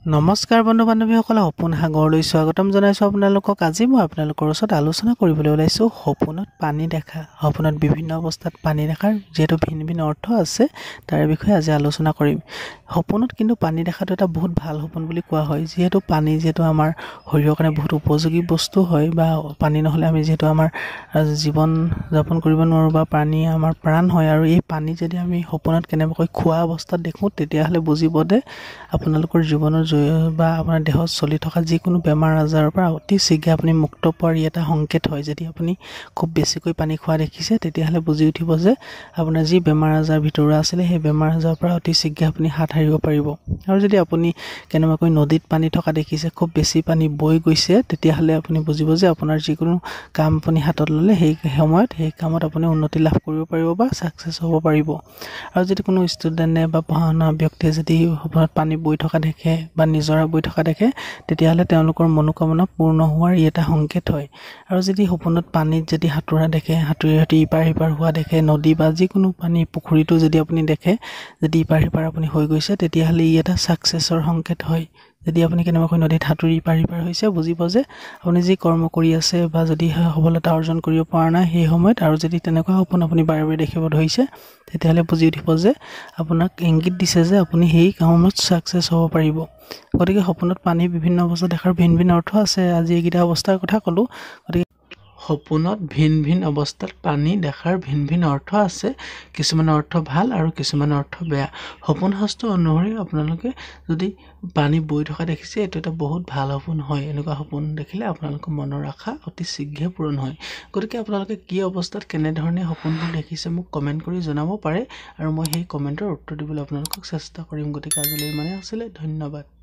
নমস্কাৰ বন্ধু বান্ধৱীসকল, সপোন সাগৰলৈ স্বাগতম জনাইছোঁ আপোনালোকক। আজি মই আপোনালোকৰ ওচৰত আলোচনা কৰিবলৈ ওলাইছোঁ সপোনত পানী দেখা। সপোনত বিভিন্ন অৱস্থাত পানী দেখাৰ যিহেতু ভিন ভিন অৰ্থ আছে, তাৰ বিষয়ে আজি আলোচনা কৰিম। সপোনত কিন্তু পানী দেখাটো এটা বহুত ভাল সপোন বুলি কোৱা হয়, যিহেতু পানী যিহেতু আমাৰ শৰীৰৰ কাৰণে বহুত উপযোগী বস্তু হয়, বা পানী নহ'লে আমি যিহেতু আমাৰ জীৱন যাপন কৰিব নোৱাৰোঁ, বা পানী আমাৰ প্ৰাণ হয়। আৰু এই পানী যদি আমি সপোনত কেনেবাকৈ খোৱা অৱস্থাত দেখোঁ, তেতিয়াহ'লে বুজিব যে আপোনালোকৰ জীৱনৰ বা আপোনাৰ দেহত চলি থকা যিকোনো বেমাৰ আজাৰৰ পৰা অতি শীঘ্ৰে আপুনি মুক্ত পোৱাৰ ই এটা সংকেত হয়। যদি আপুনি খুব বেছিকৈ পানী খোৱা দেখিছে, তেতিয়াহ'লে বুজি উঠিব যে আপোনাৰ যি বেমাৰ আজাৰ ভিতৰুৱা আছিলে, সেই বেমাৰ আজাৰৰ পৰা অতি শীঘ্ৰে আপুনি হাত সাৰিব পাৰিব। আৰু যদি আপুনি কেনেবাকৈ নদীত পানী থকা দেখিছে, খুব বেছি পানী বৈ গৈছে, তেতিয়াহ'লে আপুনি বুজিব যে আপোনাৰ যিকোনো কাম আপুনি হাতত ল'লে সেই সময়ত সেই কামত আপুনি উন্নতি লাভ কৰিব পাৰিব বা ছাকচেছ হ'ব পাৰিব। আৰু যদি কোনো ষ্টুডেণ্টে বা পঢ়া শুনা ব্যক্তিয়ে যদি সপোনত পানী বৈ থকা দেখে বা নিজৰা বৈ থকা দেখে, তেতিয়াহ'লে তেওঁলোকৰ মনোকামনা পূৰ্ণ হোৱাৰ ই এটা সংকেত হয়। আৰু যদি সপোনত পানীত যদি সাঁতোৰা দেখে, সাঁতুৰি সাঁতুৰি ইপাৰ সিপাৰ হোৱা দেখে, নদী বা যিকোনো পানী পুখুৰীটো যদি আপুনি দেখে, যদি ইপাৰ সিপাৰ আপুনি হৈ গৈছে, তেতিয়াহ'লে ই এটা ছাকচেছৰ সংকেত হয়। যদি আপুনি কেনেবাকৈ নদীত সাঁতুৰি ইপাৰ সিপাৰ হৈছে, বুজিব যে আপুনি যি কৰ্ম কৰি আছে বা যদি সফলতা অৰ্জন কৰিব পৰা নাই সেই সময়ত, আৰু যদি তেনেকুৱা সপোন আপুনি বাৰে বাৰে দেখিব ধৰিছে, তেতিয়াহ'লে বুজি উঠিব যে আপোনাক ইংগিত দিছে যে আপুনি সেই কামত ছাকচেছ হ'ব পাৰিব। গতিকে সপোনত পানী বিভিন্ন অৱস্থাত দেখাৰ ভিন ভিন অৰ্থ আছে। আজি এইকেইটা অৱস্থাৰ কথা ক'লোঁ। গতিকে সপোনত ভিন ভিন অৱস্থাত পানী দেখাৰ ভিন ভিন অৰ্থ আছে। কিছুমান অৰ্থ ভাল আৰু কিছুমান অৰ্থ বেয়া। সপোন শাস্ত্ৰ অনুসৰি আপোনালোকে যদি পানী বৈ থকা দেখিছে, এইটো এটা বহুত ভাল সপোন হয়। এনেকুৱা সপোন দেখিলে আপোনালোকৰ মনৰ আশা অতি শীঘ্ৰে পূৰণ হয়। গতিকে আপোনালোকে কি অৱস্থাত কেনেধৰণে সপোনবোৰ দেখিছে মোক কমেণ্ট কৰি জনাব পাৰে, আৰু মই সেই কমেণ্টৰ উত্তৰ দিবলৈ আপোনালোকক চেষ্টা কৰিম। গতিকে আজিলৈ ইমানেই আছিলে, ধন্যবাদ।